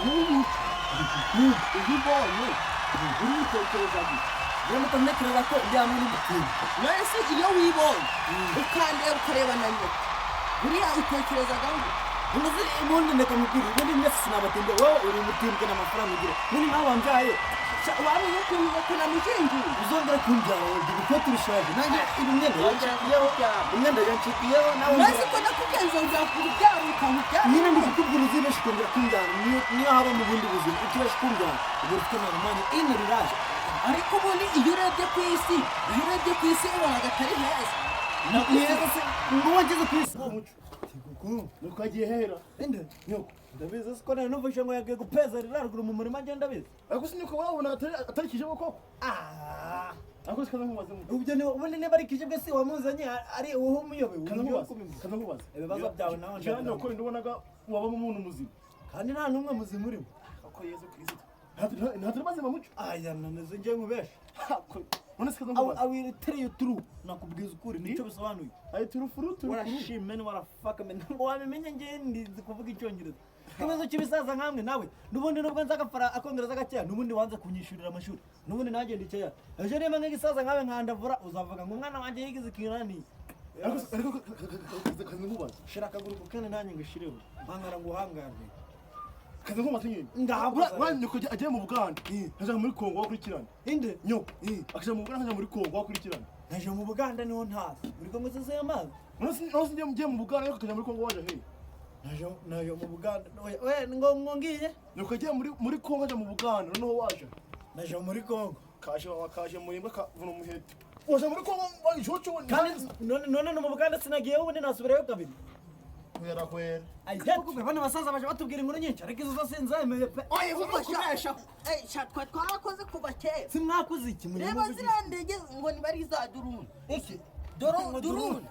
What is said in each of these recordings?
Nk'ubu iyo ubonye uri gutekereza gutya, Njyewe mpita ntekereza ko ndi hamwe n'umutimbwe. None se iyo wibonye, ukandeba, ukareba na nyoko, buriya utekerezaga ngo? Unoze ubundi ndeka mubwire, ubundi mwese sinabatinde. Wowe uri umutimbwe n'amafaranga ugira, ubundi nawe wambyaye. Wamenye ukuntu nyoko namujinjiye? Uzongera kumbyara wowe, ibikoti bishaje, nanjye ibi myenda Wongera yancikiyeho. kubyara. Imyenda yancikiyeho nawe. None ko nakubwiye ngo nzakubyara, ukamubyara? Nyine ndi kukubwira, uzibeshe ukongera kumbyara, niyo haba mu bundi buzima, utibeshe kumbyara, ubwo ufite narumanye ine riraje. Ariko ubundi iyo urebye ku isi ubonaga atari heza. Ni heza se ngo wageze ku isi? Nuko agiye hera. Inde? Nyoko. Ndabizi siko nari numvise ngo yagiye gupeza riraruguru mu murima, ngenda ndabizi. Ariko si nyoko wabona atari kijabo koko? Ah. Ariko si kaza nkubaze mu. Ubyo ni ubundi niba ari kijibwe si wamuzanye, ari wowe umuyobewe. Kaza nkubaze. Kaza nkubaze. Ibibazo byawe nawe. Jewe nyoko ndubonaga wabamo umuntu muzima. Kandi nta n'umwe muzima urimo. Ako Yezu Kristo. Ntatari mazima muco. Aya naneze njye nkubeshe. None se kaza I nkubaze. I will tell you true, nakubwiza ukuri, nicyo bisobanuye. Ayi turufuru turufuru. What a shit man, what a fuck man. Ntabwo wabimenye, njye ndizi kuvuga Icyongereza. Ikibazo cy'ibisaza nkamwe nawe, n'ubundi nubwo nzi agafara akongereza gakeya, n'ubundi wanze kunyishyurira amashuri, n'ubundi nanjye ndikeya. Ejo niba nk'igisaza nkawe nkandavura, uzavuga ngo umwana wanjye yigize ikinani. Ariko kaza nkubaze. Shira akaguru ku kandi nanjye ngishireho. Mpangara ngo uhangane. Kaza nkubaze nyine. Ngahaguza. Ura nyoko agiye mu Buganda. Aja muri Kongo wakurikirana. Inde? Nyoko. Akaja mu Buganda, akaja muri Kongo wakurikirana. Naje mu Buganda niho ntazi. Muri Kongo se y'amazi? None se ngiye mu Buganda ariko akaja muri Kongo waje he? Naje mu Buganda. Oya, oya, ngo ngiye. Nyoko agiye muri Kongo, aja mu Buganda noneho waje. Naje muri Kongo. Kaje wa kaje murimba kavuna umuheto. Waje muri Kongo wajocho. Kandi none no mu Buganda sinagiyeho, ubundi nasubirayo kabiri. Kwera kwera. Ayihete bano basaza baje batubwira inkuru nyinshi, ariko izo zose nzemeye pe. Oya, kubesha. Eh, sha, twe twarakoze kuva kera. Simwakoze iki muri Reba ziriya ndege ngo niba ari za drone. Iki? Doro drone.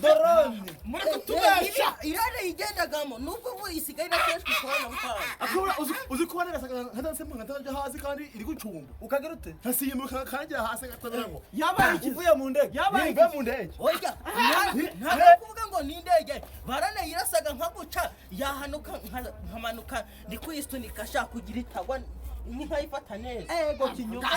Drone. Muri kutubesha. Iriya yigendagamo nubwo ubu isigaye inakoreshwa ikoranabuhanga. Akabura uzi kuba neza nkadanse nkatajya hasi kandi iri gucumba. Ukagira ute? Nkasimbuka kangira hasi ngatabiramo. Yabaye iki? Uvuye mu ndege? Yabaye Nimba mu ndege. Oya, ntabwo ari kuvuga ngo ni indege baranayirasaga nka guca yahanuka, nkamanuka ndi kuyisunika ashaka kugira itagwa nkayifata neza. Ego kinyuma.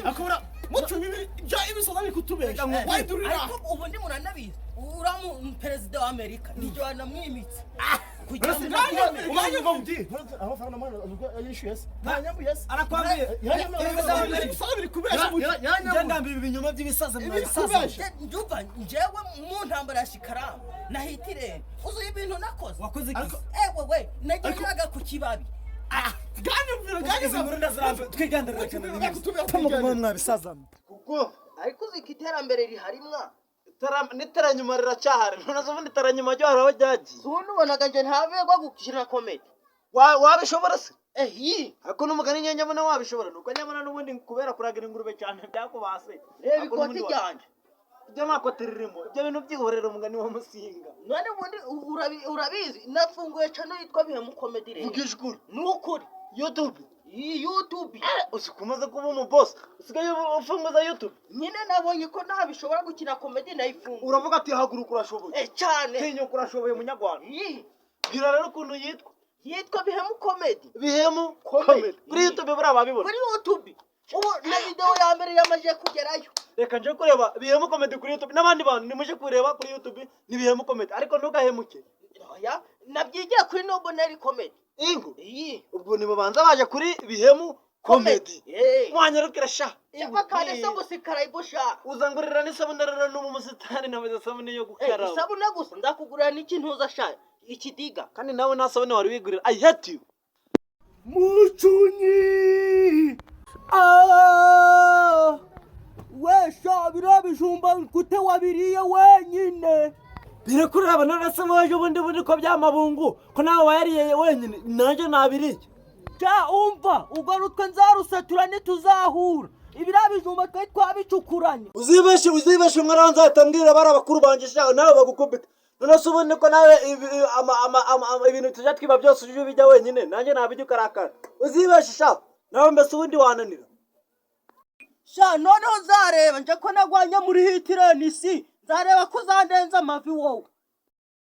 Akabura. Muco ibyo ibisoza biri kutubesha wayidurira. Ariko ubundi muranabizi, uriya perezida wa Amerika nijye wanamwimitse kugira ngo Umwanya ngo mbi. Amafaranga namana yishyuye se. Ntanyambuye se. Arakwambiye. Ibisoza biri kubesha muco. Njye ndambiwe ibinyoma by'ibisaza Ibiri mwabisaza. kubesha. Njumva njyewe mu ntambara ya Shikaramu na Hitirene uzuye ibintu nakoze. Wakoze iki? Ewe we, nagenderaga ku kibabi. Ganyumvira. Izi nkuru ndazirambiwe, twiganirira cyane. Kutubesha. Tumuguma mwabisaza. Kuko Ariko uzi ko iterambere rihari mwa? N'iteranyuma riracyahari, none se ubundi iteranyuma ryo hari aho ryagiye? Ubundi ubonaga njye ntaberwa gukina comedy. Wabishobora se? Ehi. Ariko n'umugani njye nyabona wabishobora, nuko nyabona n'ubundi kubera kuragira ingurube cyane byakubase. Reba Ariko ikoti n'ubundi ryanjye. Ibyo nta kote ririmo, ibyo bintu byihorera, umugani wa Musinga. None ubundi urabizi nafunguye channel yitwa Bihemu Comedy rero. Vugisha ukuri. Ni ukuri. YouTube? Iyi YouTube. Uzi ko umaze kuba umubosi, usigaye ufunguza YouTube? Nyine nabonye ko ntabishobora gukina comedy, nayifunguye. Uravuga ati haguruka, urashoboye. Eh, cyane. Tinyuka, urashoboye munyarwanda. Iyi. Bwira rero ukuntu yitwa. Yitwa Bihemu Comedy. Bihemu Comedy. Comedy kuri YouTube, buriya babibona? Kuri YouTube ubu na video ya mbere yamaze kugerayo. Reka nje kureba Bihemu Comedy kuri YouTube, n'abandi bantu nimuje kureba kuri YouTube ni Bihemu Comedy, ariko ntugahemuke. Oya, nabyigiye kuri Noboneri Comedy. Ingo. Iyi. Ubwo nibabanza baje kuri Bihemu Comedy. Eh. Mwanyarukira sha. Cyangwa kandi se gusikarayibu sha. Uzangurira n'isabune rero n'ubu musitani nabuze isabune yo gukaraba. Isabune gusa? Ndakugurira n'ikintuza sha, ikidiga. Kandi nawe nta sabune wari wigurira. I hate you. Mucunyi. We sha, biriya bijumba gute wabiriye wenyine? Birakureba none se wowe ubundi bundi ko byamabungu ko nawe wayariye wenyine, nanjye nabiriye. Ja, umva, urwo rutwe nzarusatura ntituzahura, ibiriya bijumba twari twabicukuranye. Uzibeshe, uzibeshe umwana, nzahita mbwira bari abakuru banjye sha, nawe bagukubita. None se ubundi ko nawe ibintu tujya twiba byose ujye ubijya wenyine, nanjye nabijya ukarakara? Uzibeshe sha, nawe mbese ubundi wananira. Sha, noneho nzareba nje ko nagwanye muri hitireni si, nzareba ko uzandenza amavi wowe.